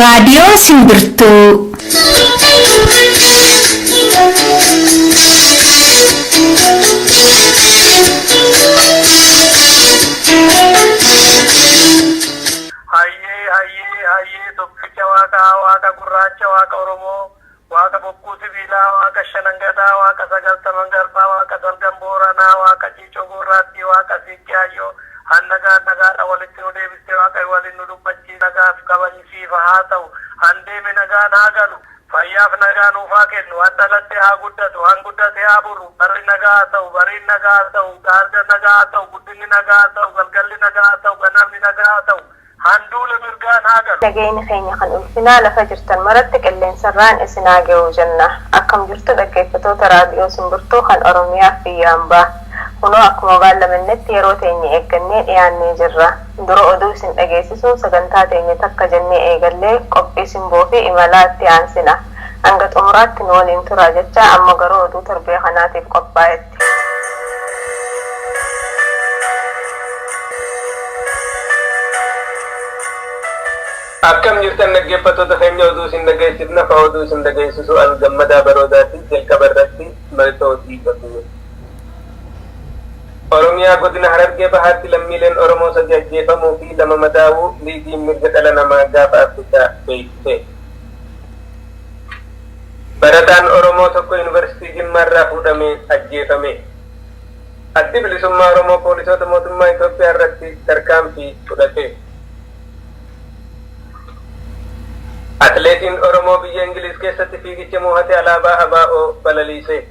Raadiyoo Simbirtuu. Hayyee hayyee hayyee tokkicha waaqaa waaqa gurraacha waaqa Oromoo waaqa bokkuu sibiilaa waaqa shanangadaa waaqa sagaltaman garbaa waaqa salgan booranaa waaqa ciicoo gurraattii waaqa siiqqee hayyoo hannagaa nagaadha walitti nu deebistee waaqa waliin nu dubbachii nagaaf kabajisiifa haa ta'u handeeme nagaan haa galu fayyaaf nagaa nuuf haa kennu han dhalatte haa guddatu han guddate haa buru barri nagaa haa ta'u bariin nagaa haa ta'u gaarga nagaa haa ta'u guddinni nagaa haa ta'u galgalli nagaa haa ta'u ganamni nagaa haa ta'u handuula mirgaan haa galu. Nageenyi keenya kan ulfinaa lafa jirtan maratti qilleensarraan isin haa ga'u jenna. Akkam jirtu dhaggeeffatoota raadiyoo simbirtuu kan Oromiyaaf biyya hambaa. Kunoo akkuma baallamannetti yeroo teenya eeggannee dhiyaannee jirra. Dura oduu isin dhageessisuun sagantaa teenya takka jennee eegallee qophii simboo fi imalaa itti aansina. Hanga xumuraatti nu waliin turaa jecha amma garuu oduu torbee kanaatiif qophaa'etti. Akkam jirtan dhaggeeffattoota keenya oduu isin dhageessifna fa oduu isin dhageessisu an gammadaa baroodaati jalqaba irratti maltootii oduu. Oromiyaa godina Harargee Bahaatti lammiileen Oromoo sadi ajjeefamuu fi lama madaawuu liigiin mirga dhala namaa gaafa Afrikaa beeksise. Barataan Oromoo tokko Yuunivarsiitii Jimmaarraa fuudhamee ajjeefame. Addi bilisummaa Oromoo poolisoota mootummaa Itoophiyaa irratti tarkaanfii fudhate. Atileetiin Oromoo biyya Ingiliz keessatti fiigicha moohate alaabaa ABO balaliise.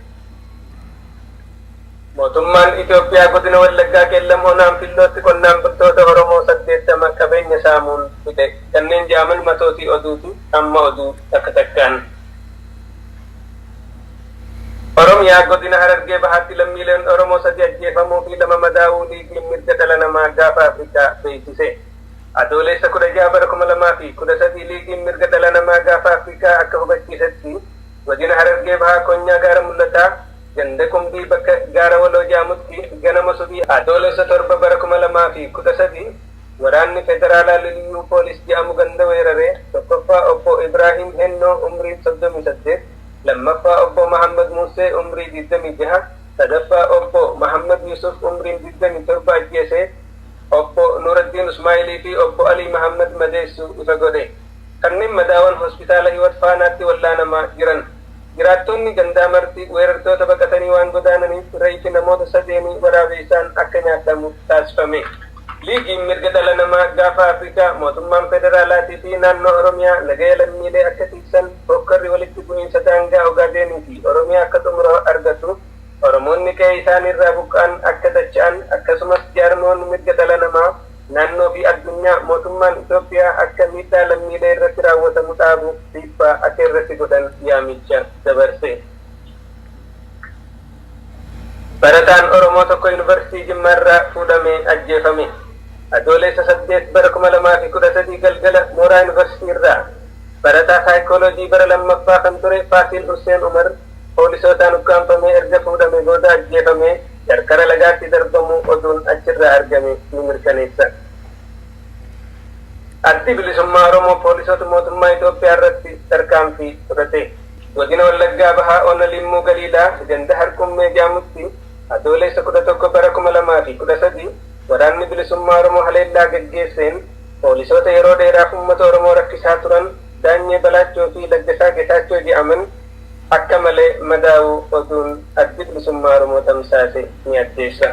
Mootummaan Itoophiyaa godina Wallaggaa Qeellam Onaan Fillootti qonnaan bultoota Oromoo 80 qabeenya saamuun fixe. Kanneen jedhaman matootii oduuti amma oduu takka takkaan. Oromiyaa godina Harargee Bahaatti lammiileen Oromoo sadi ajjeefamuu fi lama madaawuu liigiin mirga dhala namaa gaafa Afrikaa beeksise. Adoolessa 16 bara 2013 liigiin mirga dhala namaa gaafa Afrikaa akka hubachiisetti godina Harargee Bahaa Konyaa Gaara Mul'ataa ganda Qumbii bakka gaara waloo jedhamutti ganama subii Adoolessa 7 bara 2013 waraanni federaalaa Liyyuu Poolis jedhamu ganda weeraree tokkoffaa obbo Ibraahim Hennoo umriin 38, lammaffaa obbo Mahammad Muusee umrii 26, sadaffaa obbo Mahammad Yusuf umriin 27 ajjeesee obbo Nuuraddiin Usmaayilii fi obbo Alii Mahammad madeessuu ifa godhe. Kanneen madaawan hospitaala Hiwat Faanaatti wallaanamaa jiran. Jiraattonni gandaa marti weerartoota baqatanii waan godaananiif reeyfi namoota sadeenii waraabeessaan akka nyaatamu taasifame. Liigiin mirga dhala namaa gaafa Afrikaa mootummaan federaalaatii fi naannoo Oromiyaa nagaya lammiilee akka tiiksan, hookkarri walitti bu'iinsa daangaa Ogaadeenii fi Oromiyaa akka xumura argatu, Oromoonni qe'ee isaaniirraa buqqa'an akka dacha'an akkasumas jaarmoonni mirga dhala namaa naannoo fi addunyaa mootummaan Itoophiyaa akka miidhaa lammiilee irratti raawwatamu dhaabu dhiibbaa akka irratti godhan yaamicha dabarse. Barataan Oromoo tokko Yuunivarsiitii Jimmaarraa fuudhamee ajjeefame. Adoolessa 8 bara 2013 galgala mooraa Yuunivarsiitii irraa barataa saayikooloojii bara lammaffaa kan ture Faasiil Husseen Umar poolisootaan ukkaamfamee erga fuudhame booda ajjeefamee qarqara lagaatti darbamuu oduun achirraa argame ni mirkaneessa. Addi Bilisummaa Oromoo poolisoota mootummaa Itoophiyaa irratti tarkaanfii fudhate. Godina Wallaggaa Bahaa Ona Limmuu Galiilaa ganda Harqummee jedhamutti Adoolessa 11 bara 2013 waraanni bilisummaa Oromoo haleellaa gaggeesseen poolisoota yeroo dheeraaf uummata Oromoo rakkisaa turan Daanyee Balaachoo fi Laggasaa Getaachoo jedhaman akka malee madaawuu oduun Addi Bilisummaa Oromoo tamsaase ni addeessa.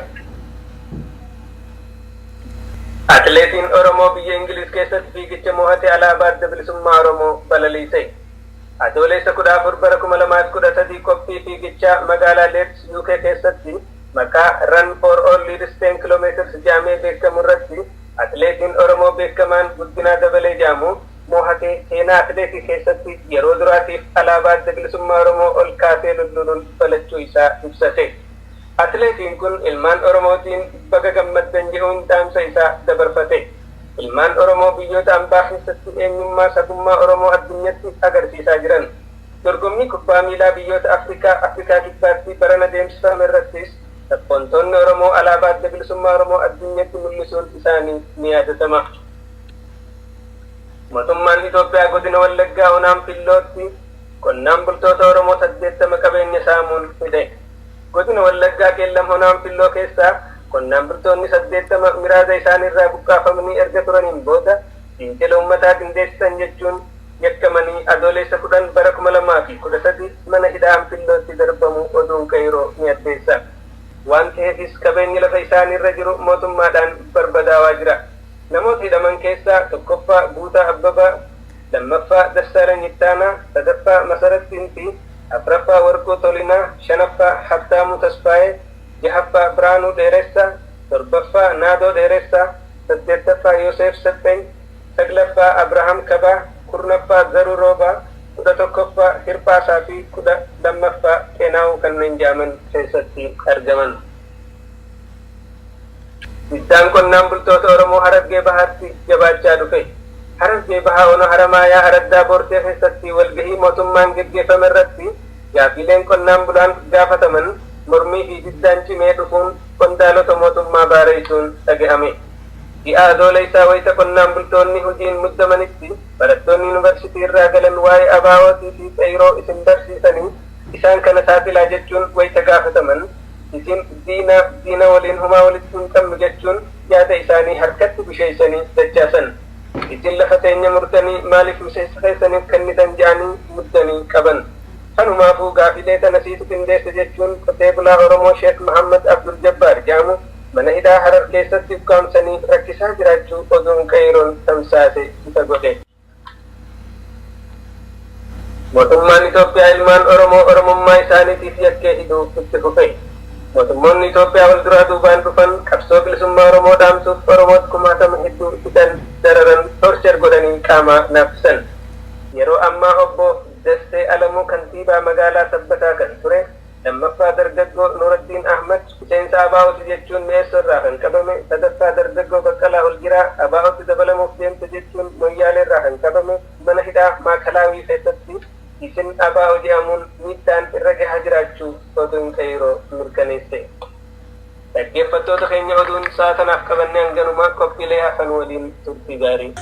Atileetiin Oromoo biyya Ingiliz keessatti fiigicha moohate alaabaa Adda Bilisummaa Oromoo balaliise. Adoolessa 14 bara 2013 qophii fiigichaa magaalaa Leeds UK keessatti maqaa Run for All Leeds 10 kilometers jedhamee beekamu irratti atileetiin Oromoo beekamaan Guddinaa Dabalee jedhamu moohatee seenaa atileetii keessatti yeroo duraatiif alaabaa Adda Bilisummaa Oromoo ol kaasee lulluluun falachuu isaa ibsate. Atileetiin kun ilmaan Oromootiin baga gammaddan jedhuun dhaamsa isaa dabarfate. Ilmaan Oromoo biyyoota ambaa keessatti eenyummaa sabummaa Oromoo addunyatti agarsiisaa jiran. Dorgommii kubbaa miilaa biyyoota Afrikaa Afrikaa Kibbaatti barana deemsifame irrattis sabboontoonni Oromoo alaabaa Adda Bilisummaa Oromoo addunyatti mul'isuun isaanii ni yaadatama. Mootummaan Itoophiyaa godina Wallaggaa onaan Fillootti qonnaan bultoota Oromoo 80 qabeenya saamuun hidhe. Godina Wallaggaa Qeellam onaan Filloo keessaa qonnaan bultoonni 80 miraasa isaaniirraa buqqaafamanii erga turaniin booda fincila uummataa qindeessisan jechuun yakkamanii Adoolessa 10 bara 2013 mana hidhaa Anfillootti darbamuu oduun Qeyroo ni addeessa. Waan ta'eefis qabeenyi lafa isaaniirra jiru mootummaadhaan barbadaawaa jira. Namoota hidhaman keessaa 1ffaa Guutaa Abbabaa, 2ffaa Dassaalany Ittaanaa, 3ffaa Masarat Xintii, 4ffaa Warquu Tolinaa, 5ffaa Habtaamuu Tasfaayee, 6ffaa Birhaanuu Dheeressaa, 7ffaa Naadoo Dheeressaa, 8ffaa Yoseef Saxxeny, 9ffaa Abrahaam Kabaa, 10ffaa Zaruu Roobaa, 11ffaa Hirphaasaa fi 12ffaa Xeenaawu kanneen jedhaman keessatti argaman. Diddaan qonnaan bultoota Oromoo Harargee Bahaatti jabaachaa dhufe. Harargee Bahaa Ona Haramaayaa Araddaa Boortee keessatti walgahii mootummaan geggeeffame irratti gaafiileen qonnaan bulaan gaafataman mormii fi diddaan cimee dhufuun qondaalota mootummaa baareysuun dhagahame. Ji'a Adooleysaa wayta qonnaan bultoonni hujiin muddamanitti barattoonni Yunivarsitii irraa galan waa'ee ABO'tii fi Qeyroo isin barsiisanii isaan kana saaxilaa jechuun wayta gaafataman isin diina, diina waliin humaa walitti hin qabnu jechuun yaada isaanii harkatti busheeysanii dachaasan. Isin lafa teenya murtanii maaliif miseensa keessaniif kennitan ja'anii muddanii qaban. Kanumaafuu gaafilee tana siitu qindeesse jechuun qotee bulaa Oromoo Sheek Mahammad Abduljabbaar ja'amu mana hidhaa Harar keessatti ukkaamsanii rakkisaa jiraachuu oduun Qeeyroon tamsaase ifa godhe. Mootummaan Itoophiyaa ilmaan Oromoo Oromummaa isaaniitiif yakkee hidhuu itti fufe. Mootummoonni Itoophiyaa wal duraa duubaan dhufan qabsoo bilisummaa Oromoo dhaamsuuf Oromoota kumaatama hedduu hidhan, dararan, torture godhanii qaamaa naaffisan. Yeroo ammaa Obbo Dassee Alamuu kantiibaa magaalaa Sabbataa kan ture, 2ffaa dargaggoo Nuuraddiin Ahmad miseensa ABOti jechuun Mi'eessoo irraa kan qabame, 3ffaa dargaggoo Baqqalaa Oljiraa ABOtti dabalamuuf deemta jechuun Moyyaalee irraa kan qabame mana hidhaa Maakalaawii keessatti isin ABO je'amuun miidhaan irra gahaa jiraachuu oduun Qeeyroo mirkaneesse. Dhaggeeffattoota keenya oduun sa'a tanaaf qabanne hanganuma, qophiilee hafan waliin turtii gaarii.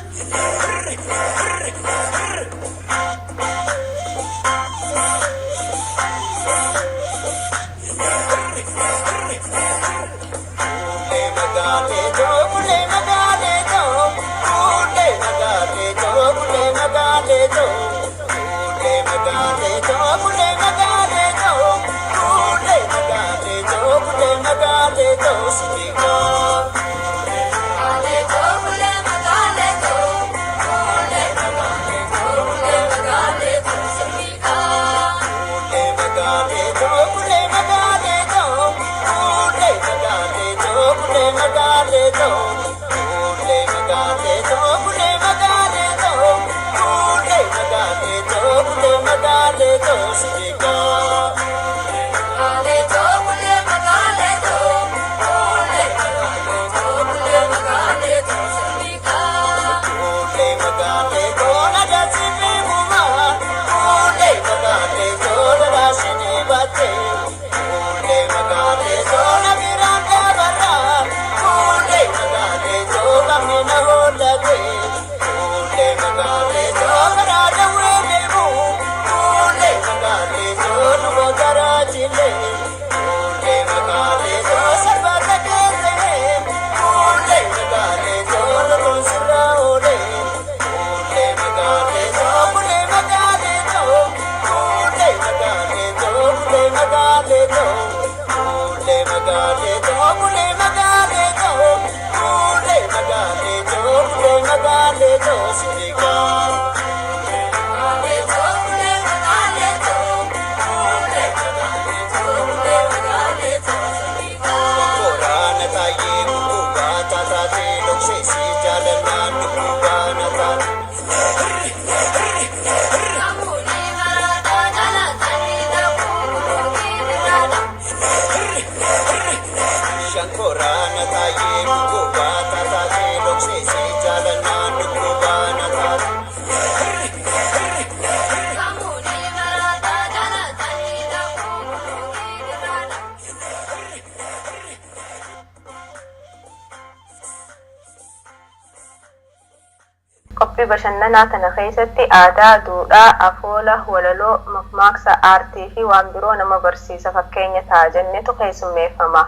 Qophii bashannanaa tana keessatti aadaa, duudhaa, afoola, walaloo, makmaaksa, aartii fi waan biroo nama barsiisa fakkeenya ta'a jennetu keessummeeffama.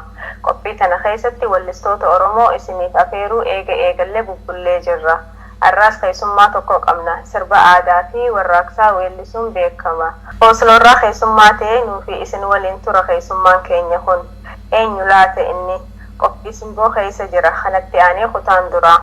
Qophii tana keessatti wallistoota Oromoo isiniif afeeruu eega eegallee bubbullee jirra. Har'aas keessummaa tokko qabna. Sirba aadaa fi warraaqsaa weellisuun beekama. Osloorraa keessummaa ta'ee nuufi isin waliin tura keessummaan keenya kun. Eenyu laata inni? Qophii simboo keessa jira. Kanatti aanee kutaan duraa.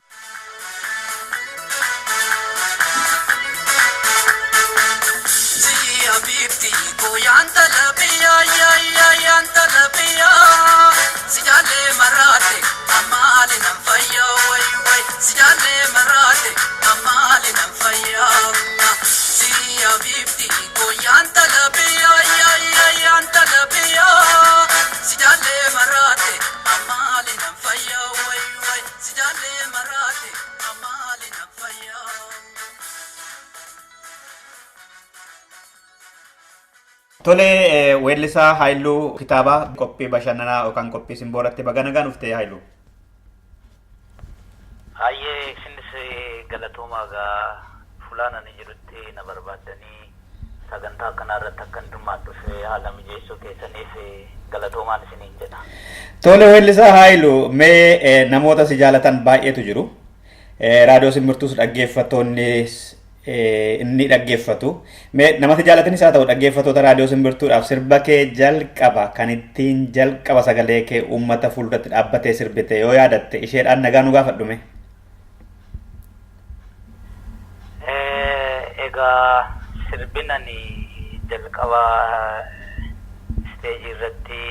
Tole, weellisaa Haayiluu Kitaabaa, qophii bashannanaa yookaan qophii simbooratti baga nagaan dhuftee, Haayiluu. Hayyee, isinis galatoomaa. Gaa fulaan ani jirutti na barbaaddanii sagantaa akkanaa irratti akka hirmaadhuuf haala mijeessuu keessaniif galatoomaan isiniin jedha. Tole, weellisaa Haayiluu, mee namoota si jaalatan baay'eetu jiru. Raadiyoo Simbirtuus dhaggeeffattoonnis inni dhaggeeffatu. Mee namatti jaalatanis haa ta'u dhaggeeffattoota Raadiyoo Simbirtuudhaaf sirba kee jalqaba kan ittiin jalqaba sagalee kee uummata fuulduratti dhaabbatee sirbite yoo yaadatte isheedhaan nagaa nu gaafadhume. Egaa sirbin ani jalqaba isteejii irratti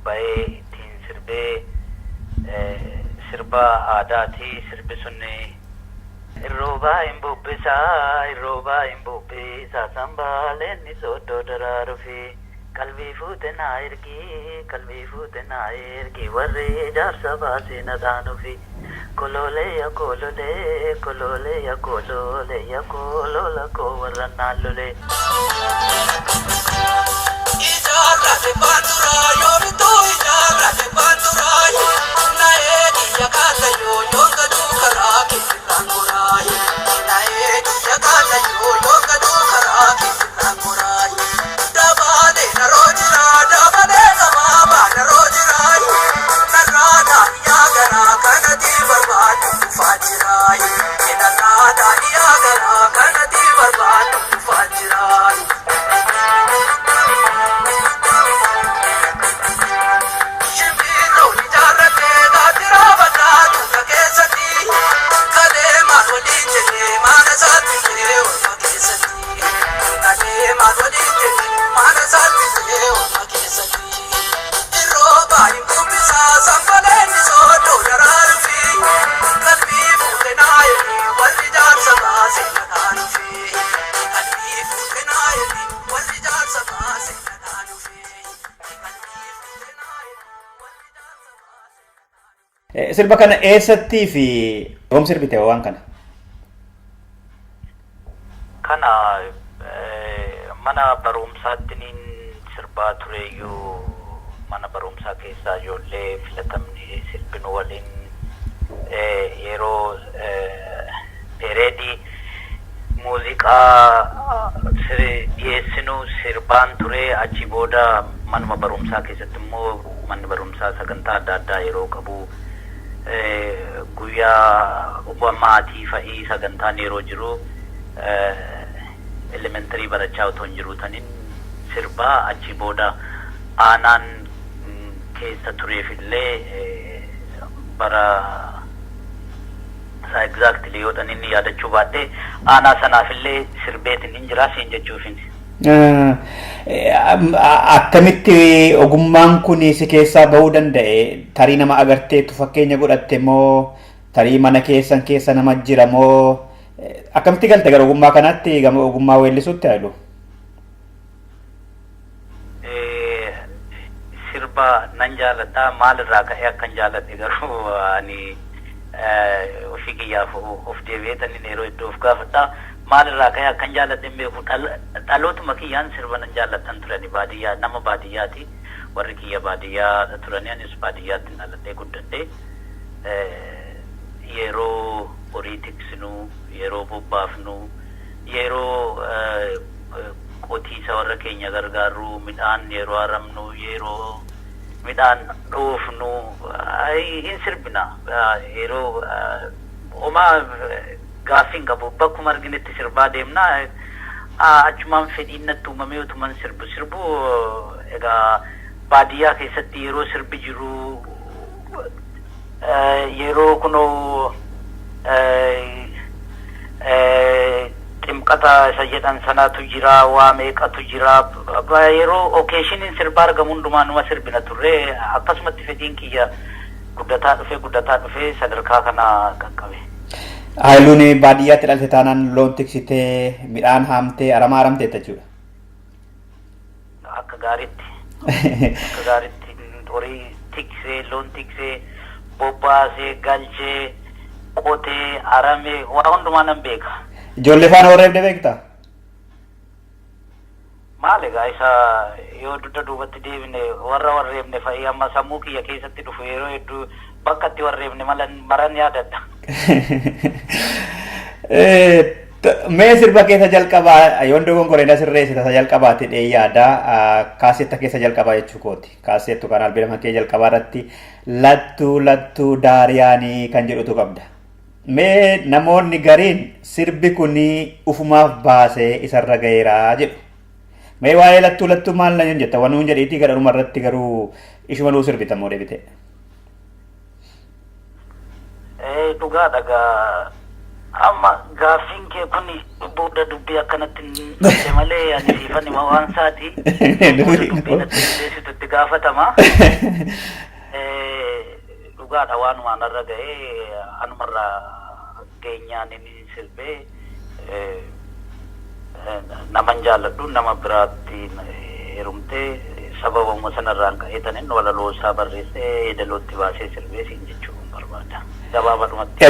bahee ittiin sirbee sirba aadaati. Sirbi sun "Irroobaa hin bubbisaa, irroobaa hin bubbisaa, sambaaleen soddoo daraaruufi qalbii fuute naa ergii, qalbii fuute naa ergii, warri jaarsa baasee na dhaanuufi. Koloolee ya koloolee, koloolee ya koloolee, ya koloola koo warra naan lolee." Ijaarrate baanduraa yoomituu, ijaarrate baanduraa, na eegi yakkaatayyoo yoon gaduu karaa keessirraan goraayi. Na eegi yakkaatayyoo yoon gaduu karaa keessirraan goraayi. Dabalee naroo jira, dabalee gabaabaa naroo jira, narraa daadhiyaa garaa kanatti barbaadu dhufaa jiraayi. Narraa daadhiyaa garaa kanatti barbaadu dhufaa jiraayi. Shimbirroon ijaarratee gaattiraa bal'aa duuka keessatti, kalee maal waliin jennee maana isaatti ta'ee oolma keessatti. Kalee maal waliin jennee maana isaatti ta'ee oolma keessatti. Irrooba hin bubbisaa sanbaleen soddoo daraaruufi qalbii fuute naa ergi warri jaarsa baasee na dhaanuufi. Qalbii fuute naa ergi warri jaarsa baasee na dhaanuufi. Qalbii fuute naa ergi warri jaarsa baasee. Sirba kana eessattii fi yoom sirbite waan kana? Kana mana barumsaatti niin sirbaa tureyyuu, mana barumsaa keessaa ijoollee filatamni sirbinu waliin yeroo pereedii muuziqaa dhiyeessinu sirbaan ture. Achi booda manuma barumsaa keessatti immoo manni barumsaa sagantaa adda addaa yeroo qabu, guyyaa maatii fa'ii sagantaan yeroo jiru, elementary barachaa otoo hin jiru taniin sirbaa. Achi booda aanaan keessa tureef illee bara isaa exactly yoo inni yaadachuu baadhee aanaa sanaaf illee sirbeetiin hin jira siin jechuufin. Akkamitti ogummaan kun si keessaa bahuu danda'e? Tarii nama agarteetu fakkeenya godhatte moo tarii mana keessan keessa nama jira moo akkamitti galte gara ogummaa kanaatti, gama ogummaa weellisuutti, Hayilu? Sirba nan jaaladha. Maalirraa ka'ee akkan jaaladhe garuu ani ofii kiyyaaf of deebi'eetaniin yeroo iddoo of gaafadha. Maalirraa ka'ee akkan jaaladhe hin beeku. Dhalootuma kiyyaan sirba nan jaalladhan turani. Baadiyyaa, nama baadiyyaati. Warri kiyya baadiyyaa turani, anis baadiyyaatti dhaladhee guddadhe. Yeroo horii tiksinu, yeroo bobbaafnu, yeroo qotiisa warra keenya gargaarru, midhaan yeroo haramnu, yeroo midhaan dhoofnu hin sirbina. Yeroo homaa gaaffii hin qabu, bakkuma arginetti sirbaa deemna. Achumaan fedhiin natti uumamee utuman sirbu sirbu. Egaa baadiyyaa keessatti yeroo sirbi jiru, yeroo kunoo ximqata isa jedhan sanatu jira, waa meeqatu jira, yeroo occasion sirbaa argamu hundumaa numa sirbina turre. Akkasumatti fedhiin kiyya guddataa dhufee, guddataa dhufee sadarkaa kana qaqqabe. Haayiluun baadiyyaatti dhalte taanaan loon tiksitee, midhaan haamtee, aramaa haramteetta jechuudha. Akka gaariitti. Akka gaariitti horii tiksee, loon tiksee, bobbaasee, galchee, qotee, aramee, waa hundumaa nan beeka. Ijoollee faana warra beektaa? Maal egaa isa yoo dugda duubatti deebine warra warreebne fa'ii amma sammuu kiyya keessatti dhufu, yeroo hedduu bakka itti warreebne malan maran yaadadha. Mee sirba keessa jalqabaa, yoon dogongore na sirreessita, isa jalqabaati dhee yaada, kaaseetta keessa jalqabaa jechuu kooti. Kaaseettu kan albeema kee jalqabaa irratti "Lattuu lattuu daariyaanii" kan jedhutu qabda. Mee namoonni gariin sirbi kuni ufumaaf baasee isarra gaheeraa jedhu. Mee waa'ee "Lattuu lattuu" maal na jetta? Wanuun jedhiitii gara dhuma irratti garuu ishuma nuu sirbita moo deebite? Dhugaadha gaa, amma gaaffiin kee kun booda dubbii akkanatti hin dhufte malee ani siifan hima waan saati. Booda dubbii natti dandeessitu itti gaafatama. Dhugaadha, waanuma anarra ga'ee anumarraa geenyaan inni sirbee, naman jaalladhu nama biraatti heerumtee, sababuma sanarraan ka'ee tanin walaloo isaa barreessee yeedalootti baasee sirbee siin jechuu barbaada. Gabaabadhumatti.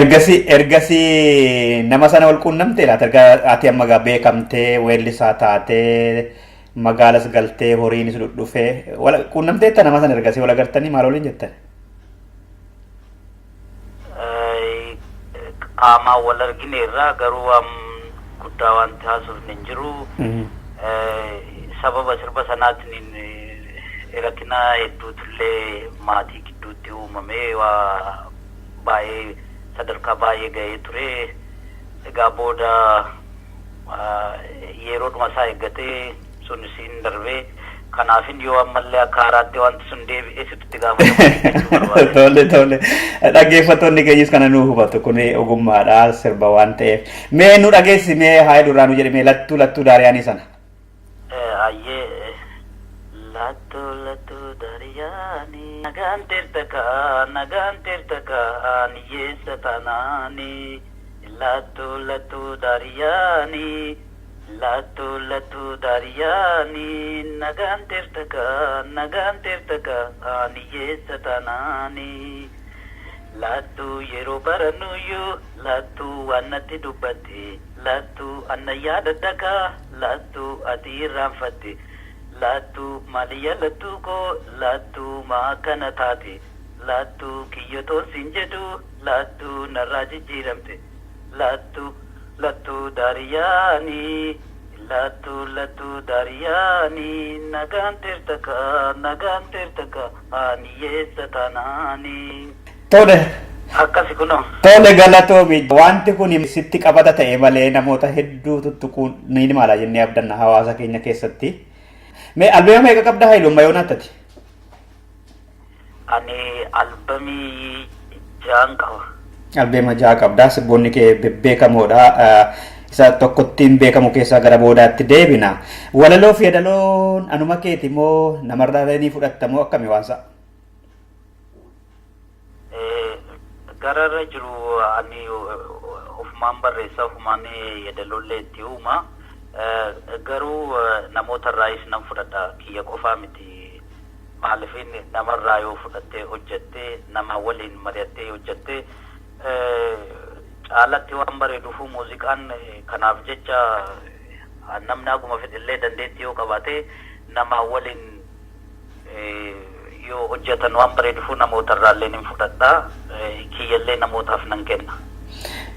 Ergasii nama sana wal quunnamtee laata? Erga ati amma gaa beekamtee, weellisaa taatee, magaalas galtee, horiinis dhufee, wal quunnamteetta nama sana? Ergasii wal agartanii maal waliin jettan? Qaamaan wal argineerra, garuu waan guddaa wanti haasofne hin jiru. Sababa sirba sanaatiin rakkina hedduutullee maatii gidduutti uumamee, waa baay'ee sadarkaa baay'ee ga'ee ture. Egaa booda yeroodhuma isaa eeggatee sun siin darbee, kanaafin yoo ammallee akka haaraatti wanti sun deebi'ee sitti gaafatama. Tole, dhaggeeffattoonni keenyis kana nu hubatu, kun ogummaadha sirba waan ta'eef. Mee nu dhageessi, mee haa duraa nu jedhe, mee "Lattuu lattuu daariyaanii" sana. Ayyee. Lattuu lattuu daariyaanii, nagaan teertakaa, nagaan teertakaa, niyyeessa taanaanii. Lattuu lattuu daariyaanii, lattuu lattuu daariyaanii, nagaan teertakaa, nagaan teertakaa, niyyeessa taanaanii. Lattuu yeroo barannuyyuu, lattuu waan natti dubbatte, lattuu anna yaadaddakaa, lattuu ati irraanfatte. Lattuu maaliyya lattuu koo, lattuu maa akkana taate? Lattuu kiyyatoon siin jedhu, lattuu narraa jijjiiramte. Lattuu lattuu daariyaanii, lattuu lattuu daariyaanii, nagaan teertakaa, nagaan teertakaa, niyyeessa taanaanii. Tole. Akkasi kunoo. Tole, galatoomi. Wanti kun sitti qabata ta'e malee namoota hedduu tuttuquun ni mala jennee abdanna hawaasa keenya keessatti. Mee albeema meeqa qabda, Hayilu, ammaa yoonaattati? Ani albamii ja'an qaba. Albeema ja'a qabda. Sirboonni kee bebbeekamoodha. Isa tokkottiin beekamu keessaa gara boodaatti deebina. Walaloo fi yeedaloon anuma keeti moo namarraa ni fudhatta moo akkami waan sa'a? Gararra jiru ani ofumaan barreessa, ofumaan yeedaloollee itti uuma. Garuu namoota irraayis nan fudhadha, kiyya qofaa miti. Maaliifin namarraa yoo fudhattee hojjatte, nama waliin mari'attee hojjatte caalatti waan bareeduufu. Muuziqaan kanaaf jecha namni haguma fedhellee dandeettii yoo qabaate, nama waliin yoo hojjetan waan bareeduufu namoota irraallee nin fudhadha, kiyyallee namootaaf nan kenna.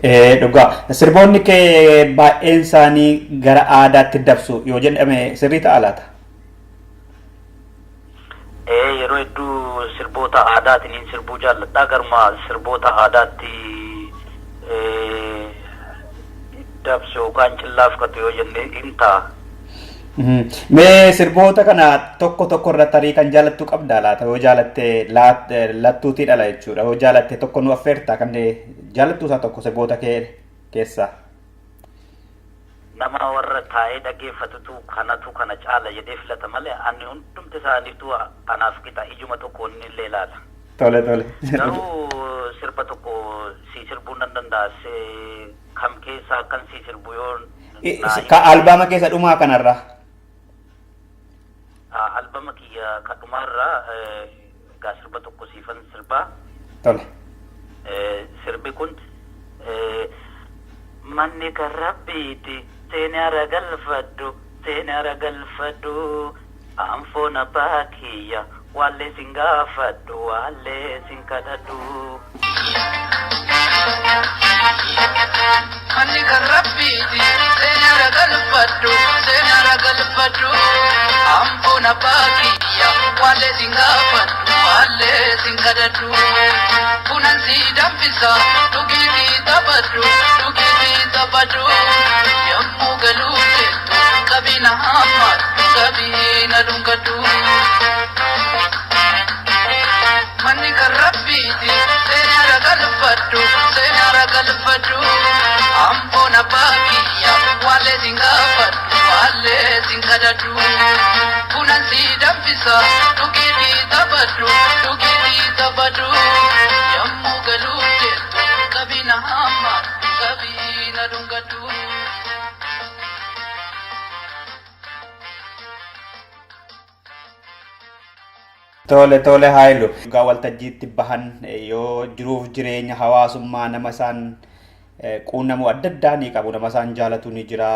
Dhugaa sirboonni kee baay'een isaanii gara aadaatti dabsu yoo jedhame sirrii ta'a laata? Yeroo hedduu sirboota aadaatiin sirbuu jaalladha. Garuma sirboota aadaatti dabsu yookaan cillaafkatu yoo jenne hin ta'a. Mee sirboota kana tokko tokko irra tarii kan jaalattu qabdaa laata? Yoo jaalatte lattuutii dhala jechuudha. Yoo jaalatte tokko nu affeerta kan jaalattu isaa tokko sirboota kee keessaa. Nama warra taa'ee dhaggeeffatutu kanatu kana caala jedhee filata malee ani hundumti isaaniitu anaaf qixa ijuma tokko inni illee ilaala. Tole tole. Garuu sirba tokko si sirbuu nan danda'a. Kam keessaa akkan si sirbu yoo Ka albaama keessa dhumaa kanarraa. Albama kiyya ka dhumaarraa egaa sirba tokko siifan sirbaa. Tole. Sirbi kun manni kan rabbiiti seenaara galfadhu seenaara galfadhu anfoon abbaa kiyya waallee sin gaafadhu waallee sin kadhadhu. Manni kan rabbiiti seenaara galfadhu seenaara galfadhu anfoon abbaa kiyya waallee sin gaafadhu waallee sin kadhadhu. Bunan si danfisa dhugiitii taphadhu dhugiitii taphadhu yommuu galuu jettu qabina hammadhu qabina dhungadhu. Manni kan rabbiiti seenaara galfadhu seenaara galfadhu amboon abbaa kiyya waallee sin gaafadhu waallee sin kadhadhu. Bunan si danfisa dhugiitii taphadhu dhugiitii taphadhu yommuu galuu jettu qabina hammadhu qabina dhungadhu. Tole tole Haayilu. Dhugaa waltajjiitti bahan yoo jiruuf jireenya hawaasummaa nama isaan quunnamuu adda addaa ni qabu. Nama isaan jaalatu ni jira.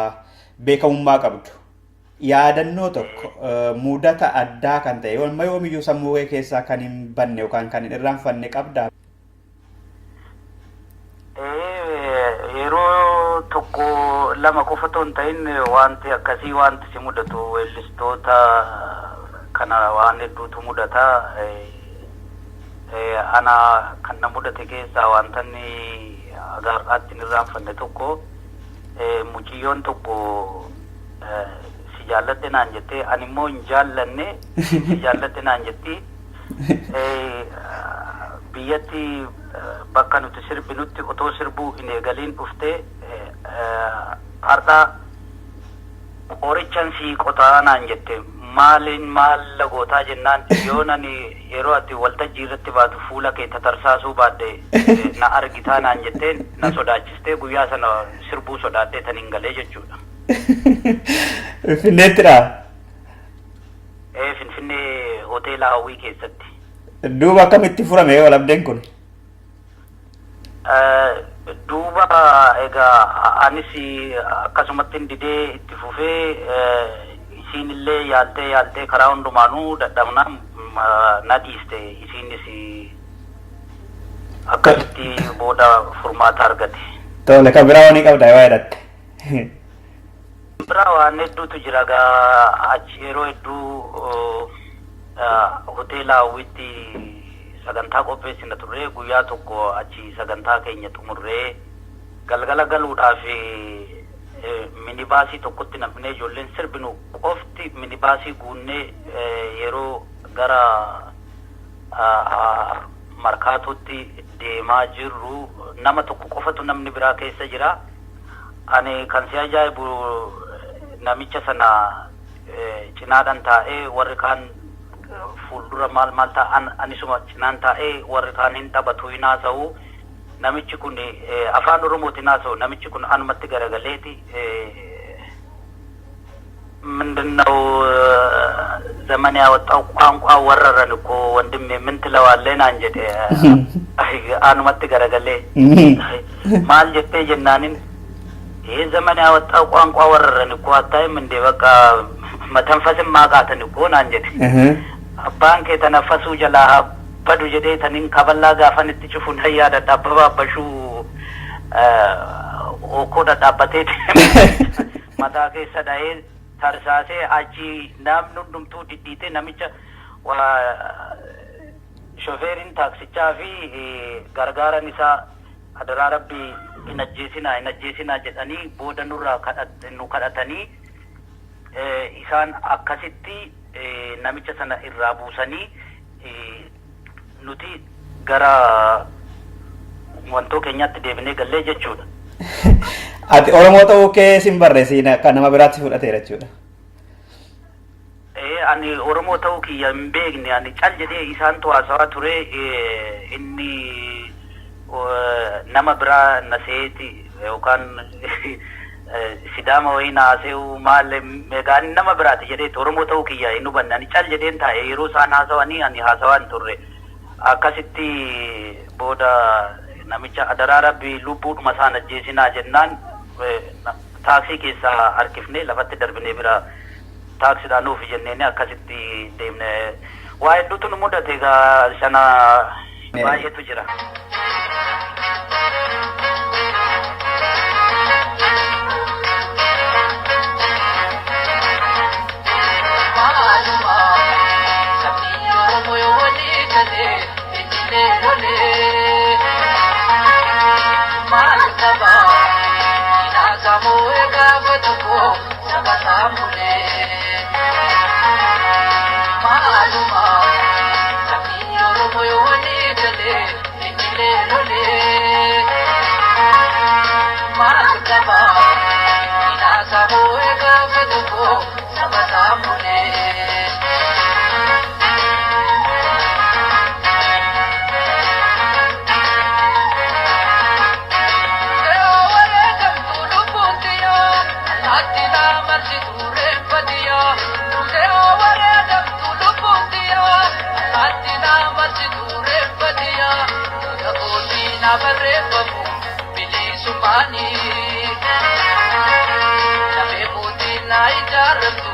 Beekamummaa qabdu. Yaadannoo tokko mudata addaa kan ta'e amma yoomiyyuu sammuu kee keessaa kan hin banne yookaan kan hin irraanfanne qabdaa? Yeroo tokko lama qofa otoo hin ta'in wanti akkasii wanti si mudatu weellistoota kana waan hedduutu mudata. Ana kan na mudate keessaa wanta inni agaarraatti hin irraanfanne tokko mucayyoon tokko si jaalladhe naan jettee ani immoo hin jaallanne si jaalladhe naan jetti. Biyyatti bakka nuti sirbinutti otoo sirbuu hin eegaliin dhuftee har'a qorichan sii qotaa naan jette maaliin maal lagootaa jennaan yoo nani yeroo ati waltajjii irratti baatu fuula kee tatarsaasuu baadhe na argitaa naan jetteen na sodaachistee guyyaa sana sirbuu sodaadhee tan hin galee jechuudha. Finfinneettidha. Finfinnee hoteela Hawwii keessatti. Duuba akkamitti furame walabdeen kun? Duuba egaa anis akkasumatti didee itti fufee isiin illee yaaltee yaaltee karaa hundumaanuu dadhabnaan na dhiiste isiinis akkasitti booda furmaata argate. Tole kan biraa waan qabda yoo yaadatte. Biraa waan hedduutu jira egaa achi yeroo hedduu hoteela Hawwiitti sagantaa qopheessina turre guyyaa tokko achi sagantaa keenya xumurree galgala galuudhaaf minibaasii tokkotti nam'inee ijoolleen sirbinu qofti minibaasii guunnee yeroo gara markaatootti deemaa jirru nama tokko qofatu namni biraa keessa jira. Ani kan si ajaa'ibu namicha sana cinaadhaan taa'ee warri kaan fuuldura maal maal ta'an anisuma cinaan taa'ee warri kaan hin taphatu hin haasa'u. Namichi kun afaan Oromootiin haasa'u namichi kun anumatti garagaleeti ምንድነው ዘመን ያወጣው ቋንቋ ወረረን እኮ ወንድሜ ምን ትለዋለህ naan jedhe anumatti garagalee maal jettee jennaanin ይህ ዘመን ያወጣው ቋንቋ ወረረን እኮ አታይም እንዴ በቃ መተንፈስም አቃተን እኮ naan jedhe abbaan kee tanaffasuu jalaa haa badu jedhee taniin kaballaa gaafan itti cufu nan yaadadha Abbabaa Abbashuu. Okkoo dhadhaabbatee mataa keessa dha'ee tarsaasee, achi namni hundumtuu dhidhiitee, namicha shofeeriin taaksichaa fi gargaaran isaa "Adaraa Rabbii, hin ajjeesinaa, hin ajjeesinaa" jedhanii booda nurraa nu kadhatanii, isaan akkasitti namicha sana irraa buusanii, nuti gara wantoo keenyaatti deebinee gallee jechuudha. Ati Oromoo ta'uu kee sin barreessiin akka nama biraatti fudhateera jechuudha. Ani Oromoo ta'uu kiyya hin beekne. Ani cal jedhee isaantu haasawaa ture. Inni nama biraa na seeti yookaan Sidaama wayii na haasa'u maal egaa, ani nama biraati jedheeti Oromoo ta'uu kiyya hin hubanne. Ani cal jedheen taa'e. Yeroo isaan haasawanii ani haasawaa hin turre. Akkasitti booda namicha "Adaraa Rabbi, lubbuudhuma isaan ajjeesinaa" jennaan, taaksii keessaa harkifnee lafatti darbinee bira taaksiidhaan nuuf jenneeni akkasitti deemne. Waa hedduutu nu mudate egaa, sana baay'eetu jira. Maaluma sabni Oromoo yoo walii galee injilee lolee, maal qaba inaasamoo gaafa tokko saba saamulee? Maaluma sabni Oromoo yoo walii galee injilee lolee, maal qaba inaasamoo gaafa tokko saba saamulee? Barreeffamu bilisummaanii lafee kootiin na ijaarrattu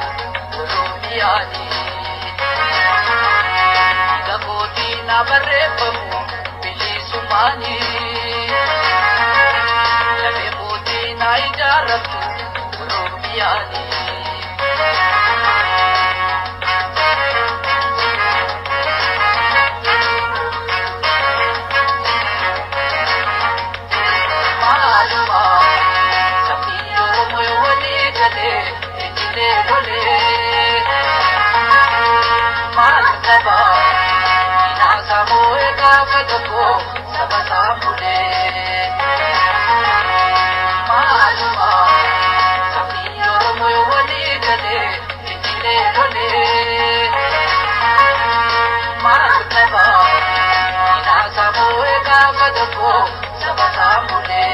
Oromiyaanii. Dhiiga kootiin na barreeffamu bilisummaanii lafee kootiin na ijaarrattu Oromiyaanii. Maaluma sabni Oromoo yoo walii galee injilee lolee, maal qaba inaasamoo gaafa tokko saba saamulee? Maaluma sabni Oromoo yoo walii galee injilee lolee, maal qaba inaasamoo gaafa tokko saba saamulee?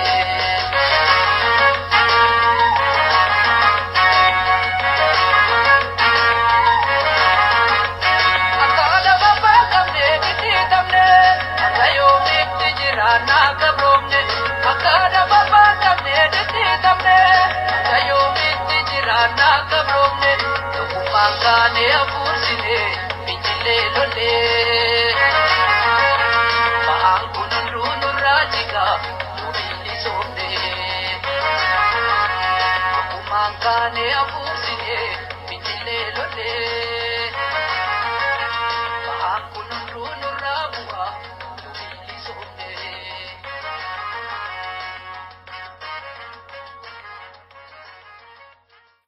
Akka lafa qabne dhidhiitamne, akka yoomitti jiraannaa gabroomne? Akka lafa qabne dhidhiitamne, akka yoomitti jiraannaa gabroomne? Tokkummaan kaanee hafuursine fincilee lolee. Ba'aan kun hunduu nurraa jiga nu bilisoomne. Tokkummaan kaanee hafuursine fincilee lolee. Ba'aan kun hunduu nurraa bu'a nu bilisoomne.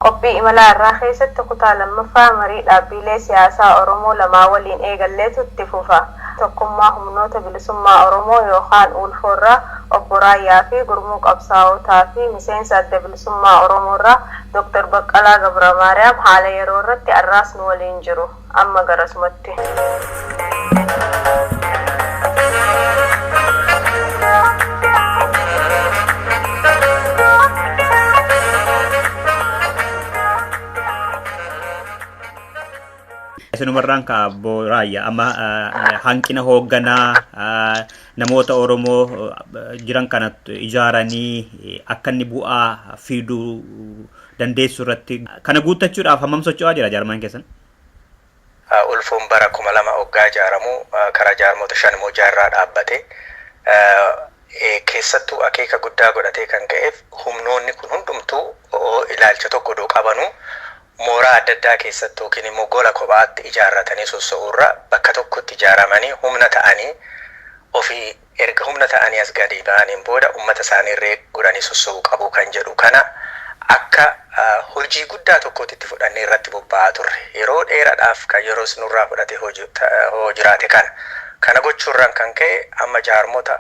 Qophii imalaa irraa keessatti kutaa lammaffaa marii dhaabbilee siyaasaa Oromoo lamaa waliin eegalleetu itti fufa. Tokkummaa Humnoota Bilisummaa Oromoo yookaan Ulfoorraa Obbo Raayyaa fi Gurmuu Qabsaa'otaa fi miseensa Adda Bilisummaa Oromoorraa Dr. Baqqalaa Gabramaariyaam haala yeroo irratti arraas nu waliin jiru. Amma garasumatti. Isinumarraan ka Obbo Raayyaa, amma hanqina hoogganaa namoota Oromoo jiran kana ijaaranii akka inni bu'aa fiduu dandeessu irratti kana guuttachuudhaaf hammam socho'aa jira jaarmaan keessan? Ulfoon bara 2000 hoggaa ijaaramu karaa jaarmoota shan immoo jaarraa dhaabbate. Keessattuu akeeka guddaa godhatee kan ka'eef humnoonni kun hundumtuu ilaalcha tokko odoo qabanuu mooraa adda addaa keessatti yookiin immoo gola kophaatti ijaarratanii sossoo'uurra bakka tokkotti ijaaramanii humna ta'anii, ofii erga humna ta'anii as gadi ba'aniin booda uummata isaanii irree godhanii sossoo'uu qabu kan jedhu kana akka hojii guddaa tokkotti itti fudhannee irratti bobba'aa turre. Yeroo dheeraadhaaf kan yeroo nurraa fudhate hoo jiraate kana. Kana gochuurraan kan ka'e amma jaarmota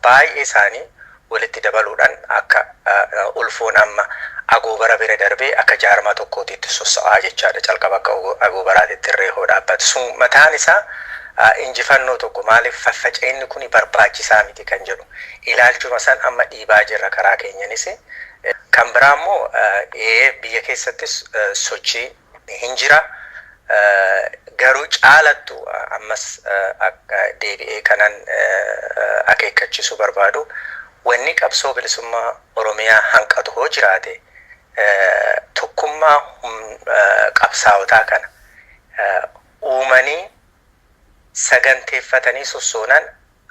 baay'ee isaanii walitti dabaluudhaan akka ulfoon amma agoobara bira darbee akka jaarmaa tokkootiitti sossa'aa jechaadha. Calqaba akka agoobaraatitti irree hoo dhaabbatu. Sun mataan isaa injifannoo tokko. Maaliif faffaca'inni kun barbaachisaa miti kan jedhu ilaalchuma san amma dhiibaa jirra karaa keenyanis. Kan biraa immoo biyya keessattis sochii hin jira. Garuu caalattu ammas deebi'ee kanan akeekkachiisuu barbaadu, wanni qabsoo bilisummaa Oromiyaa hanqatu hoo jiraate, tokkummaa qabsaa'otaa kana uumanii saganteeffatanii sossoonan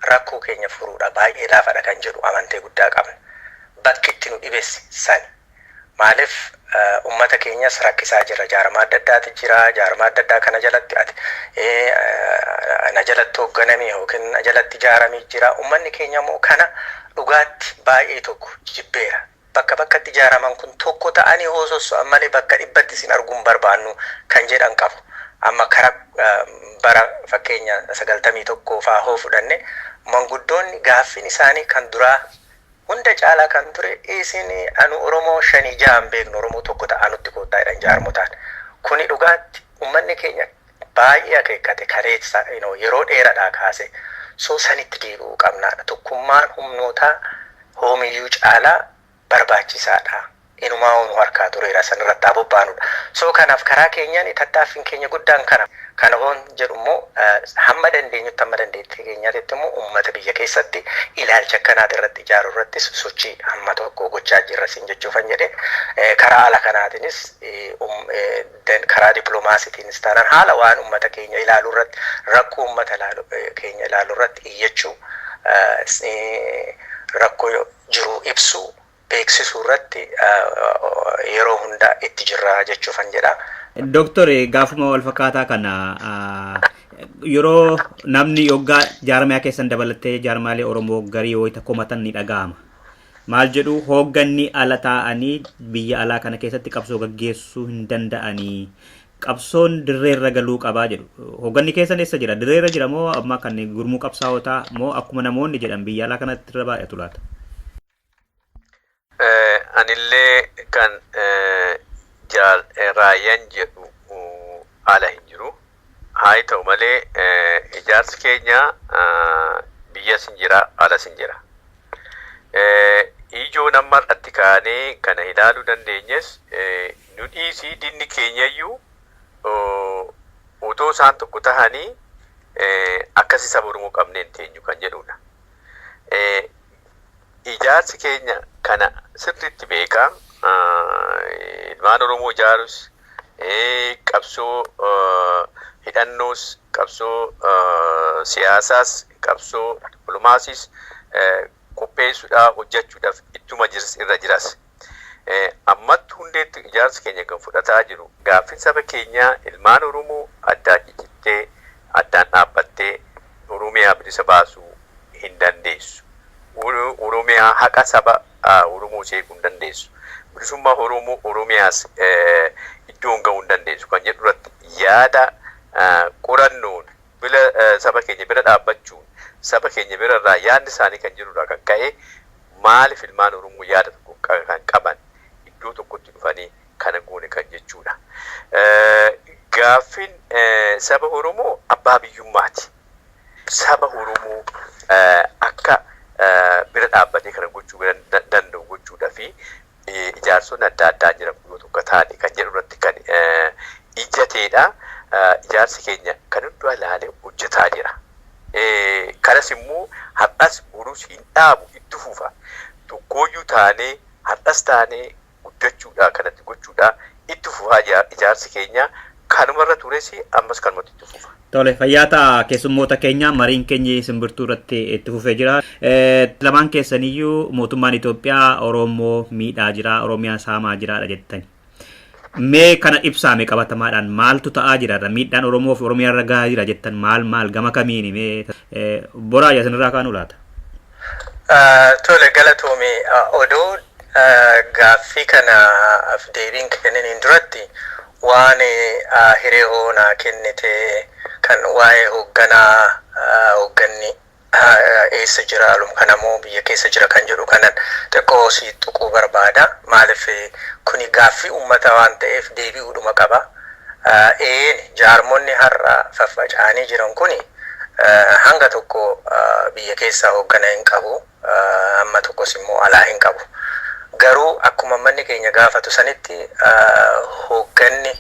rakkoo keenya furuudha baay'ee laafadha kan jedhu amantee guddaa qabna. Bakki itti nu dhibes sani. Maaliif ummata keenyas rakkisaa jira. Jaarmaa adda addaati jira. Jaarmaa adda addaa kana jalatti ati na jalatti hoogganame yookiin na jalatti ijaaramee jira. Ummanni keenya immoo kana dhugaatti baay'ee tokko jibbeera. Bakka bakkatti ijaaraman kun tokko ta'anii hoo sosso'an malee bakka dhibbatti isin arguun barbaannu kan jedhan qabu. Amma kara bara fakkeenya 91 faa hoo fudhanne, manguddoonni gaaffiin isaanii kan duraa hunda caalaa kan ture isin anu Oromoo shanii ja'an beeknu, Oromoo tokko ta'anutti koottaa jedhan jaarmotaan. Kuni dhugaatti ummanni keenya baay'ee akeekkate kaleessa yeroo dheeraadhaa kaase soo sanitti deebi'uu qabnaadha. Tokkummaan humnootaa hoomiyyuu caalaa barbaachisaadha. Inumaa nu harkaa tureera, sanirratti haa bobbaanudha. So kanaaf karaa keenyaan tattaaffiin keenya guddaan kana. Kana hoon jedhu immoo hamma dandeenyutti, hamma dandeettii keenyaatti immoo uummata biyya keessatti ilaalcha akkanaati irratti ijaaruu irrattis sochii hamma tokko gochaa jirra siin jechuufan jedhe. Karaa ala kanaatiinis, karaa dippiloomaasiitiinis taanaan, haala waan uummata keenya ilaaluu irratti, rakkoo uummata keenya ilaaluu irratti iyyachuu, rakkoo jiru ibsuu, beeksisuu irratti yeroo hunda itti jirra jechuufan jedha. Dooktor, gaafuma wal fakkaataa kana yeroo namni yoggaa jaarmiyaa keessan dabalatee jaarmaalee Oromoo garii wayita komatan ni dhaga'ama. Maal jedhu? Hoogganni ala taa'anii biyya alaa kana keessatti qabsoo gaggeessuu hin danda'anii. Qabsoon dirreerra galuu qabaa jedhu. Hoogganni keessan eessa jira? Dirreerra jira moo amma kan gurmuu qabsaa'otaa moo akkuma namoonni jedhan biyya alaa kanatti irra baay'atu laata? Anillee kan jaal raayyaan jedhu ala hin jiru. Haa ta'u malee ijaarsi keenya biyyas hin jira, alas hin jira. Ijoo nama irratti kaanee kana ilaaluu dandeenyes, nu dhiisii dinni keenyayyuu otoo isaan tokko tahanii akkasi saba Oromoo qabnee hin teenyu kan jedhudha. Ijaarsi keenya kana sirriitti beekaa. Ilmaan Oromoo ijaarus, qabsoo hidhannoos, qabsoo siyaasaas, qabsoo dippiloomaasiis qopheessuudhaaf, hojjechuudhaaf ittuma jiras irra jiras. Ammatti hundeetti ijaarsi keenya kan fudhataa jiru gaaffin saba keenyaa ilmaan Oromoo addaan ciccittee, addaan dhaabbattee Oromiyaa bilisa baasuu hin dandeessu. Oromiyaa haqa saba Oromoo seequu hin dandeessu. Bilisummaa Oromoo Oromiyaas iddoon gahuu hin dandeessu kan jedhu irratti yaada qorannoon bila saba keenya bira dhaabbachuun, saba keenya bira irraa yaadni isaanii kan jirudha kan ka'e, maaliif ilmaan Oromoo yaada tokko kan qaban iddoo tokkotti dhufanii kana goone kan jechuudha. Gaaffiin saba Oromoo abbaa biyyummaati. Saba Oromoo akka bira dhaabbatee kana gochuu danda'u gochuudhaa fi ijaarsonni adda addaa jiran yoo tokko ta'ani kan jedhu irratti kan ijjateedha. Ijaarsi keenya kan hundumaa ilaalee hojjetaa jira. Kanas immoo har'as borus hin dhaabu, itti fufa. Tokkooyyuu taanee har'as taanee guddachuudhaa kanatti gochuudhaa itti fufaa ijaarsi keenya. Kanumarra tures, ammas kanumatti itti fufa. Tole, fayyaa keessummoota keenya, mariin keenya Simbirtuu irratti itti fufee jira. Lamaan keessaniyyuu mootummaan Itoophiyaa Oromoo miidhaa jira, Oromiyaa saamaa jiraadha jettani. Mee kana ibsaame, qabatamaadhaan maaltu ta'aa jira? Miidhaan Oromoo fi Oromiyaa irra gahaa jira jettan maal maal, gama kamiini? Mee boraa isinirraa kaanu laata? Tole, galatoomi. Odoo gaaffii kanaaf deebiin kenniniin duratti waan hiree hoonaa kennite kan waa'ee hoogganaa, hoogganni eessa jira, kanamoo biyya keessa jira kan jedhu kanan xiqqoo si tuquu barbaada. Maaliif, kuni gaaffii uummata waan ta'eef deebi'uudhuma qaba. Een, jaarmonni har'a faffaca'anii jiran kuni hanga tokko biyya keessaa hooggana hin qabu. Hamma tokkos immoo alaa hin qabu. Garuu akkuma manni keenya gaafatu sanitti hoogganni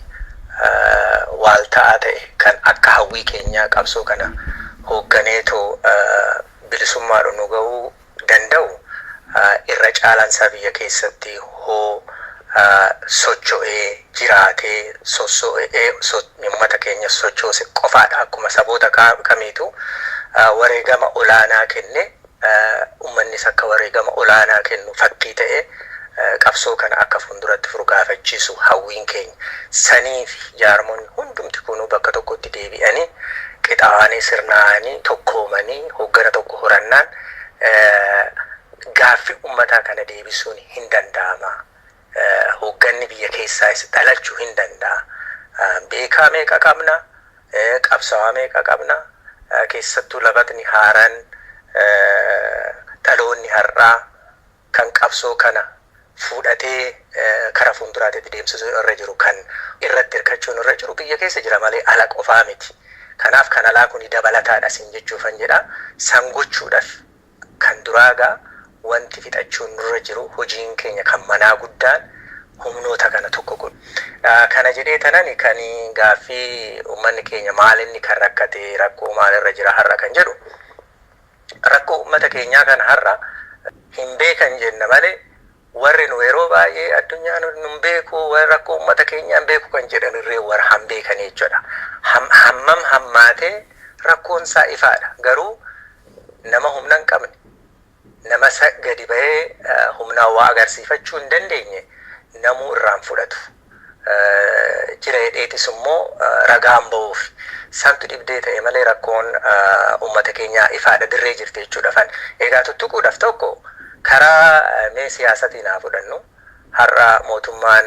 waalta'aa ta'e kan akka hawwii keenyaa qabsoo kana hoogganeetoo bilisummaadhaan nu gahuu danda'u irra caalaansaa biyya keessatti hoo socho'ee jiraatee, sosso'ee uummata keenya sochoose qofaadha. Akkuma saboota kamiitu wareegama olaanaa kenne, uummannis akka wareegama olaanaa kennu fakkii ta'e qabsoo kana akka fuulduratti furgaafachiisu hawwiin keenya. Sanii fi jaarmonni hundumti kunuu bakka tokkotti deebi'anii, qixaa'anii, sirnaa'anii, tokkoomanii hooggana tokko horannaan gaaffii uummataa kana deebisuun hin danda'ama. Hoogganni biyya keessaas dhalachuu hin danda'a. Beekaa meeqa qabna? Qabsaa'aa meeqa qabna? Keessattuu labatni haaraan, dhaloonni har'aa kan qabsoo kana fuudhatee kara fuulduraatti deemsisuu irra jiru, kan irratti hirkachuun irra jiru biyya keessa jira malee ala qofaa miti. Kanaaf kan alaa kuni dabalataadha sin jechuufan jedha. San gochuudhaaf kan duraagaa wanti fixachuun nurra jiru, hojiin keenya kan manaa guddaan humnoota kana tokko godhu. Kana jedhee tanani kan gaaffii uummanni keenya maal inni kan rakkate, rakkoo maalirra jira har'a kan jedhu, rakkoo uummata keenyaa kana har'a hin beekan jenna malee, warri nu yeroo baay'ee addunyaan nu hin beeku, rakkoo uummata keenyaa hin beeku kan jedhan irree warra han beekan jechuudha. Hammam hammaatee rakkoon isaa ifaadha. Garuu nama humna hin qabne, nama gadi bahee humnaan waa agarsiifachuu hin dandeenye namuu irraan fudhatu. Jira hedheetis immoo ragaan bahuuf santu dhibdee ta'e malee rakkoon uummata keenyaa ifaadha, dirree jirti jechuudha. Fan egaa tuttuquudhaaf tokko karaa mee siyaasatiin haa fudhannu. Har'a mootummaan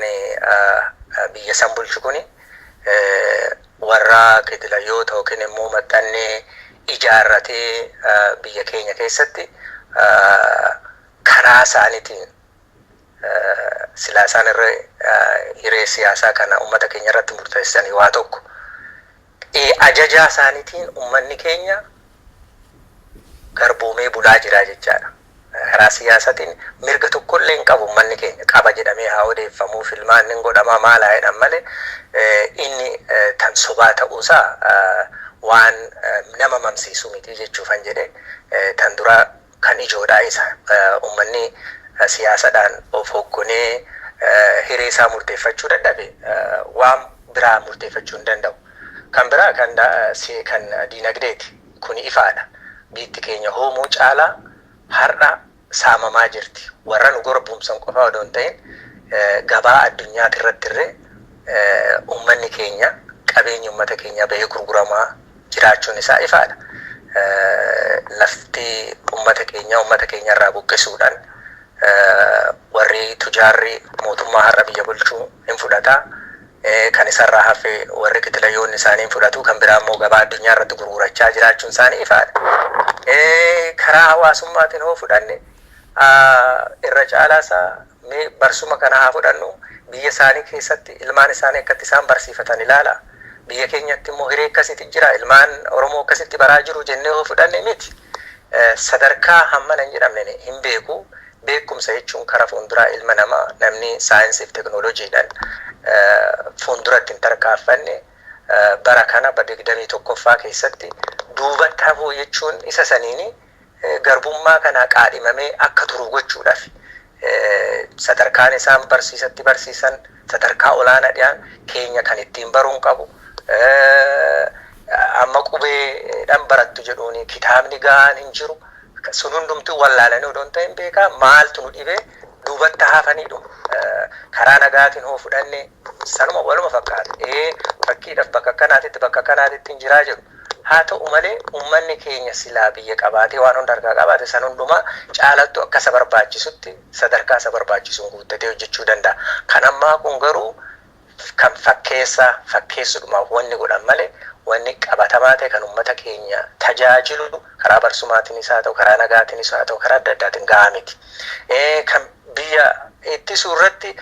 biyya san bulchu kuni warra kitilayoota yookiin immoo maxxannee ijaarratee biyya keenya keessatti karaa isaaniitiin silaa isaan irra hiree siyaasaa kana uummata keenya irratti murteessanii waa tokko. Ajajaa isaaniitiin uummanni keenya garboomee bulaa jira jechaadha. Karaa siyaasatiin mirga tokkollee hin qabu uummanni keenya. Qaba jedhamee haa odeeffamuu, filmaan hin godhamaa, maal haa jedhan malee, inni tan sobaa ta'uusaa waan nama mamsiisu miti jechuufan jedhe. Tan dura kan ijoodhaa isa uummanni siyaasadhaan of hoogganee hiree isaa murteeffachuu dadhabe waan biraa murteeffachuu hin danda'u. Kan biraa kan diinagdeeti. Kuni ifaadha. Biyyi keenya hoomuu caalaa har'a saamamaa jirti. Warra nu gorboomsan qofa odoo hin ta'in, gabaa addunyaati irratti illee uummanni keenya, qabeenyi uummata keenyaa bahee gurguramaa jiraachuun isaa ifaadha. Lafti uummata keenyaa uummata keenya irraa buqqisuudhaan warri tujaarri mootummaa har'a biyya bulchuu hin fudhataa. Kan isarraa hafe warri kitilayoonni isaanii hin fudhatu. Kan biraa immoo gabaa addunyaa irratti gurgurachaa jiraachuun isaanii ifaadha. Karaa hawaasummaatiin hoo fudhanne, irra caalaa isaa mee barsuma kana haa fudhannu. Biyya isaanii keessatti ilmaan isaanii akkatti isaan barsiifatan ilaala. Biyya keenyatti immoo hiree akkasitti jira, ilmaan Oromoo akkasitti baraa jiru jennee hoo fudhanne, miti. Sadarkaa hammana hin jedhamne hin beeku. Beekumsa jechuun kara fuulduraa ilma namaa, namni saayinsii fi teknooloojiidhaan fuulduratti hin tarkaanfanne bara kana bara 21ffaa keessatti duubatti hafuu jechuun isa saniini garbummaa kana qaadhimamee akka turu gochuudhaaf sadarkaan isaan barsiisatti barsiisan sadarkaa olaanaa dhiyaan keenya kan ittiin baruun qabu. Amma qubeedhaan barattu jedhuuni kitaabni gahaan hin jiru. Sun hundumtuu wallaalanii odoo hin ta'in beekaa maaltu nu dhibee duubatti hafaniidhu. Karaa nagaatiin hoo fudhanne sanuma waluma fakkaata. Fakkiidhaaf bakka kanaatitti bakka kanaatitti hin jiraa jedhu. Haa ta'u malee uummanni keenya silaa biyya qabaatee waan hunda harkaa qabaate san hundumaa caalattu akka isa barbaachisutti sadarkaa isa barbaachisuun guuttatee hojjechuu danda'a. Kan ammaa kun garuu kan fakkeessaa fakkeessuudhumaaf wanni godhan malee wanni qabatamaa ta'e kan uummata keenya tajaajilu karaa barsumaatiinis haa ta'u karaa nagaatiinis haa ta'u karaa adda addaatiin gahaa miti. Kan biyya ittisuu irratti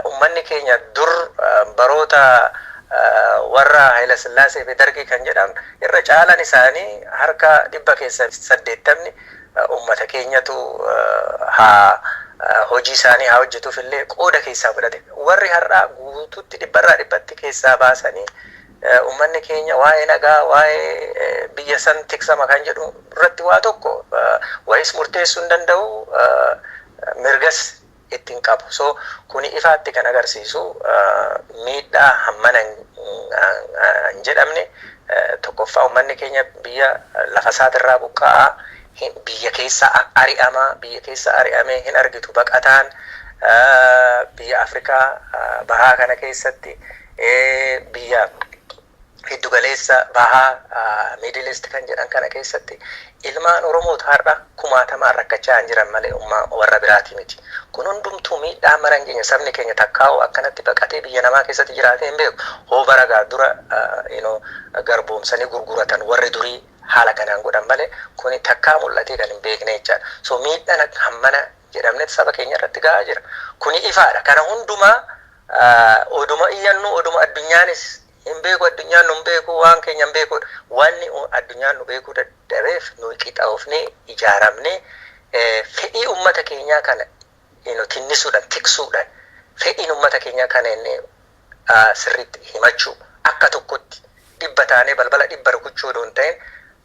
uummanni keenya dur baroota warra Haayila Sillaasee fi Dargii kan jedhamu irra caalan isaanii harka 80% uummata keenyatu haa hojii isaanii haa hojjetuuf illee qooda keessaa fudhate. Warri har'aa guutuutti 100% keessaa baasanii uummanni keenya waa'ee nagaa waa'ee biyya san tiksama kan jedhu irratti waa tokko wayis murteessuu hin danda'u, mirgas ittiin qabu. So kuni ifaatti kan agarsiisu miidhaa hammana hin jedhamne. Tokkoffaa, uummanni keenya biyya lafa isaatirraa buqqa'aa, biyya keessa ari'amaa, biyya keessa ari'amee hin argitu baqataan biyya Afrikaa bahaa kana keessatti, biyya giddugaleessa bahaa, Middle East kan jedhan kana keessatti ilmaan Oromoota har'a kumaatamaan rakkachaa hin jiran malee warra biraati miti. Kun hundumtuu miidhaa mara hin geenye. Sabni keenya takkaa'u akkanatti baqatee biyya namaa keessatti jiraatee hin beeku. Hoo baragaa dura garboomsanii gurguratan warri durii haala kanaan godhan malee kuni takkaa mul'atee kan hin beekne jechaadha. So miidhaan hammana jedhamnetti saba keenya irratti gahaa jira. Kuni ifaadha. Kana hundumaa oduma iyyannu, oduma addunyaanis hin beeku, addunyaan nu hin beeku, waan keenya hin beeku, wanni addunyaan nu beekuu dadhabeef nu qixaa'ofnee ijaaramnee fedhii uummata keenyaa kana tinnisuudhaan, tiksuudhaan, fedhiin uummata keenyaa kana inni sirriitti himachuu, akka tokkotti 100 taanee balbala 100 rukuchuu odoo hin ta'in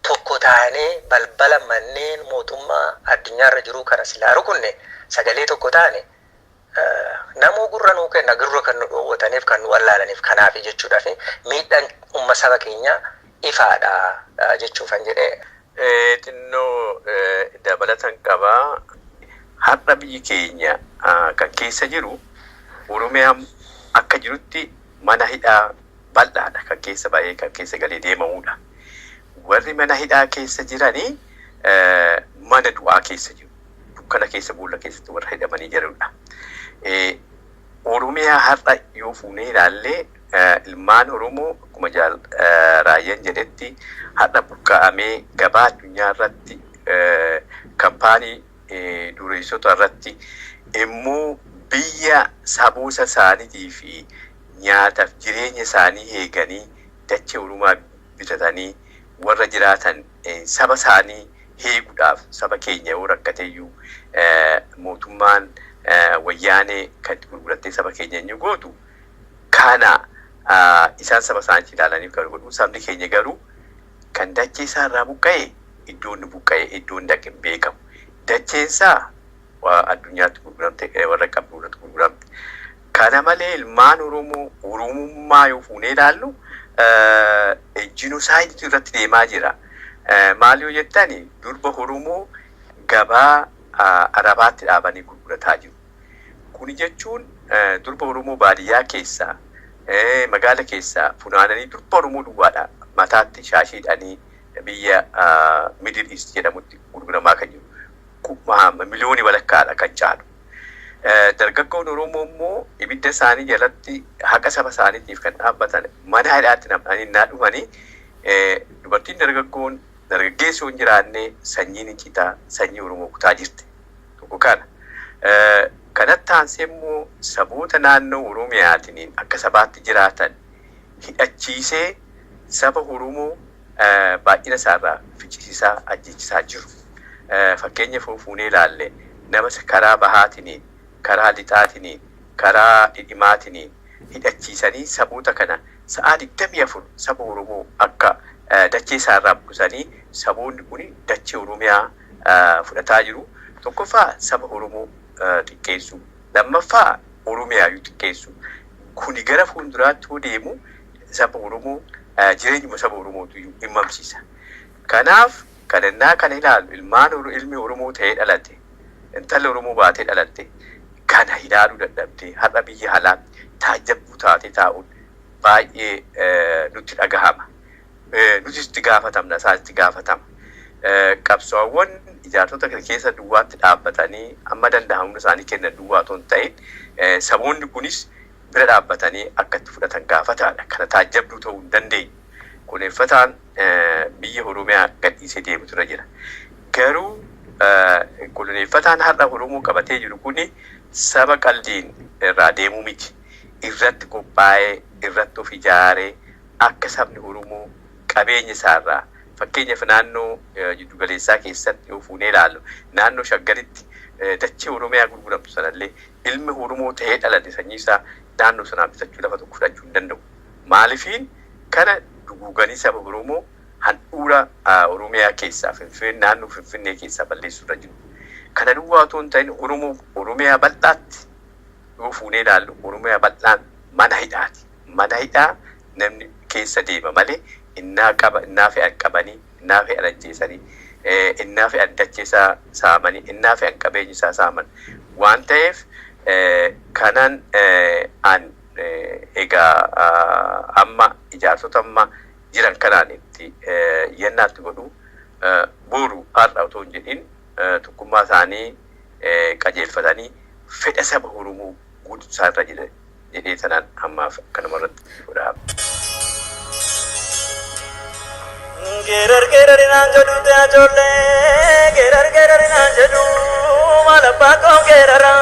tokko taanee balbala manneen mootummaa addunyaarra jiruu kana silaa rukunne, sagalee tokko taane, namuu gurra nuu kenna. Gurra kan nu dhoowwataniif, kan nu wallaalaniif kanaaf jechuudhaaf miidhaan umma saba keenyaa ifaadha jechuufan jedhee. Xinnoo dabalatan qabaa. Har'a biyyi keenya kan keessa jiru Oromiyaan akka jirutti mana hidhaa bal'aadha kan keessa ba'ee kan keessa galee deemamudha. Warri mana hidhaa keessa jiranii mana du'aa keessa jiru. Dukkana keessa, boolla keessatti warra hidhamanii jiranidha. Oromiyaa har'a yoo fuunee ilaallee ilmaan Oromoo akkuma jaal Raayyaan jedhetti har'a buqqa'amee gabaa addunyaa irratti kampaanii dureessota irratti immoo biyya saboota isaaniitii fi nyaataaf jireenya isaanii eeganii dachee Oromaa bitatanii warra jiraatan saba isaanii eeguudhaaf saba keenya yoo rakkateyyuu mootummaan wayyaanee kan itti gurgurattee saba keenya inni gootu kana isaan saba isaaniitti ilaalaniif kan godhu. Sabni keenya garuu kan dachee isaa irraa buqqa'e iddoo inni buqqa'e iddoo inni dhaqe hin beekamu. Dacheen isaa addunyaatti gurguramte, warra qabdu irratti gurguramte. Kana malee ilmaan Oromoo Oromummaa yoo fuunee ilaallu jinosaayidiitu irratti deemaa jira. Maal yoo jettani, durba Oromoo gabaa Arabaatti dhaabanii gurgurataa jiru. Kuni jechuun durba Oromoo baadiyyaa keessaa, magaala keessaa funaananii durba Oromoo duwwaadha mataatti shaashiidhanii biyya Middle East jedhamutti gurguramaa kan jiru. Miliyoonii walakkaadha kan caalu. Dargaggoon Oromoo immoo ibidda isaanii jalatti haqa saba isaaniitiif kan dhaabbatan mana hidhaatti nam'anii innaa dhufanii dubartiin dargaggoon dargaggeessi hin jiraanne sanyiin hin citaa, sanyii Oromoo kutaa jirti. Tokko kana. Kanatti aansee immoo saboota naannoo Oromiyaatiin akka sabaatti jiraatan hidhachiisee saba Oromoo baay'ina isaarraa ficcisiisaa ajjeechisaa jiru. Fakkeenya fuunee ilaalle nama karaa bahaatiin, karaa lixaatiin, karaa dhidhimaatiin hidhachiisanii saboota kana sa'aa 24 saba Oromoo akka dachee isaarraa buqqisanii saboonni kun dachee Oromiyaa fudhataa jiru. Tokkoffaa saba Oromoo xiqqeessu. Lammaffaa Oromiyaayyuu xiqqeessu. Kuni gara fuulduraatti yoo deemu saba Oromoo, jireenyuma saba Oromootu iyyuu mamsiisa. Kanaaf kan innaa kana ilaalu ilmaan ilmi Oromoo ta'ee dhalate, intalli Oromoo baatee dhalatte kana ilaaluu dadhabdee har'a biyya alaatti taajjabduu taatee taa'uun baay'ee nutti dhagahama. Nutis itti gaafatamna, isaas itti gaafatama. Qabsoowwan ijaartota kana keessa duwwaatti dhaabbatanii amma danda'amu isaanii kennan duwwaa otoo hin ta'in, saboonni kunis bira dhaabbatanii akka itti fudhatan gaafataadha. Kana taajjabduu ta'uu hin dandeenyu. Kuneeffataan biyya Oromiyaa gadhiisee deemutu irra jira. Garuu koloneeffataan har'a Oromoo qabatee jiru kuni saba qaldiin irraa deemuu miti. Irratti qophaa'ee, irratti of ijaaree, akka sabni Oromoo qabeenya isaarraa, fakkeenyaaf naannoo jiddugaleessaa keessatti yoo fuunee ilaallu, naannoo Shaggaritti dachee Oromiyaa gurguramtu sanallee ilmi Oromoo ta'ee dhalate sanyii isaa naannoo sanaa bitachuu, lafa tokko fudhachuu hin danda'u. Maalifiin kana duguuganii saba Oromoo handhuura Oromiyaa keessaa, Finfinnee, naannoo Finfinnee keessaa balleessuu irra jiru. Kana duwwaa otoo hin ta'in, Oromoo Oromiyaa bal'aatti yoo fuunee ilaallu, Oromiyaa bal'aan mana hidhaati. Mana hidhaa namni keessa deema malee, innaa qaba, innaa fe'an qabanii, innaa fe'an ajjeesanii, innaa fe'an dachee isaa saamanii, innaa fe'an qabeenya isaa saaman waan ta'eef, kanan an egaa amma ijaarsota amma jiran kanaan itti yennaatti godhu, boru har'a otoo hin jedhin tokkummaa isaanii qajeelfatanii fedha saba Oromoo guutuu isaa irra jira jedhee sanaan ammaaf kanuma irratti godha. Geerar geerari naan jedhu ta'e ijoollee, geerar geerari naan jedhu, maal abbaa koo geerara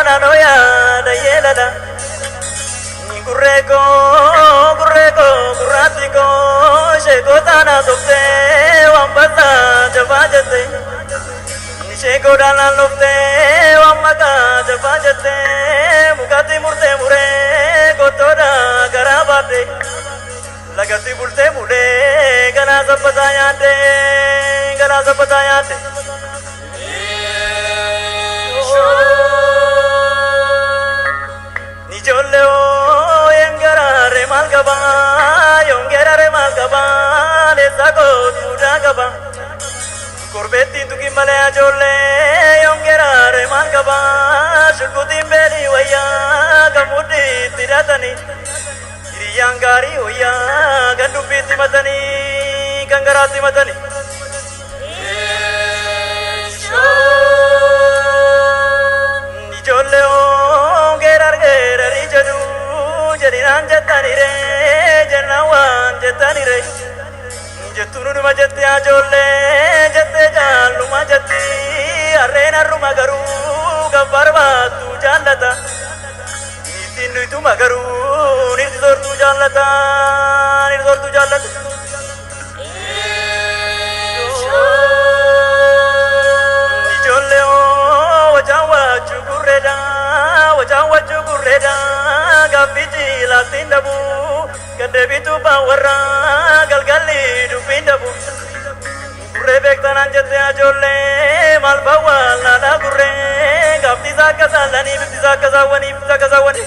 naannoo yaada yeelala. Gurree koo, gurree koo, gurraatti koo, sheekoo taanaa softee waan bal'aa jabaa jette. Sheekoo dhalaan loftee waan maqaa jabaa jette, mukatti murtee muree kottoodha garaa baadhe. Lagatti bultee bulee galaa sabbataa nyaadde, galaa sabbataa nyaadde. Ijoollee oo yengaraare maal qaba, yongeraare maal qaba, leessa koot mudaa qaba. Korbeettiin tuqin malee ijoollee, yongeraare maal qaba, shulkutiin beelii wayyaa kan mudhiitti hidhatanii. Hiriyyaan gaarii wayyaa kan dubbiitti matanii, kan garaatti matanii. Ijoollee oo geerar geerarii jedhu jedhinaan jettanire, jennaan waan jettanire. Jettu nuduma jetti ijoollee, jettee jaalluma jetti, harreen harruma garuu kan barbaaddu jaallata. Niitiin nuyituma garuu niirti soortuu jaallata, niirti soortuu jaallata. Ijoollee oo wajaan wachuu gurreedha, wajaan wachuu gurreedha, gaaffichi laaftiin dhabu, gaddeebitu baan warra galgalli dubbiin dhabu. Gurree beektanaan jette ijoollee, maal bawwaa gurree, gaafti isaa akka saallanii, bifti isaa akka saawwanii, bifti isaa akka saawwanii.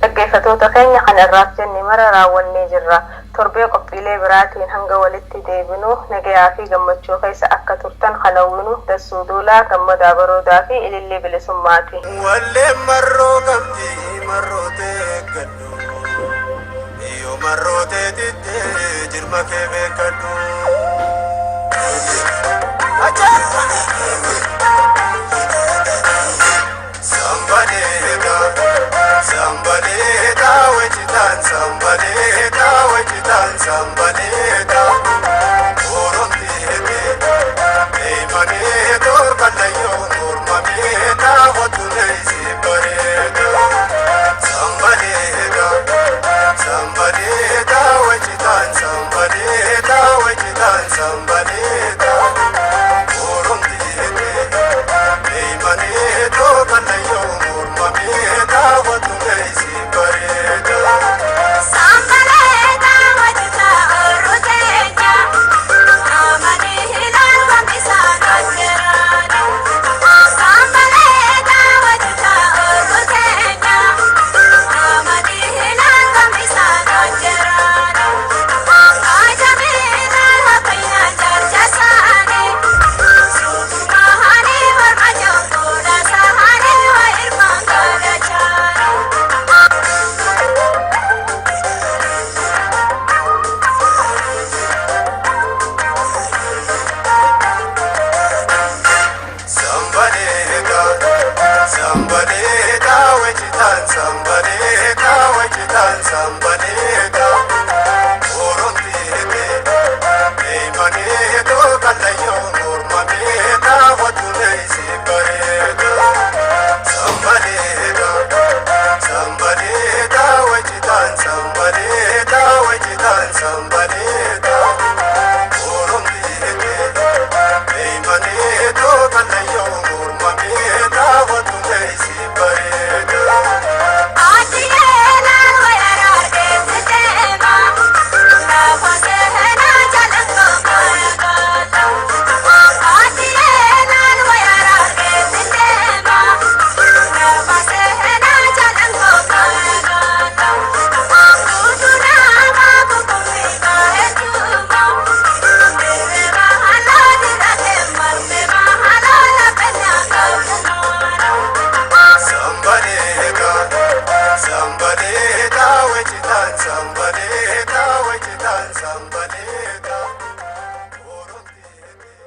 Dhaggeeffatoota keenya, kan irraaf jenne mara raawwannee jirra. Torbee qophiilee biraatiin hanga walitti deebinu nagayaa fi gammachuu keessa akka turtan kan hawwinu Dassuu Duulaa, Gammadaa Baroodaa fi Ilillee Bilisummaati. Walleen marroo qabdi, marroo teeggadhu. Yoo marroo teetitte jirma kee beekadhu. Sambadeeta, sambadeeta, wejitaan. Sambadeeta wajitaan sambadeeta Oromteete Eemanee torballayyoo mormameeta hotuneesi bareeda Sambadeeta Sambadeeta wajitaan sambadeeta wajitaan sambadeeta.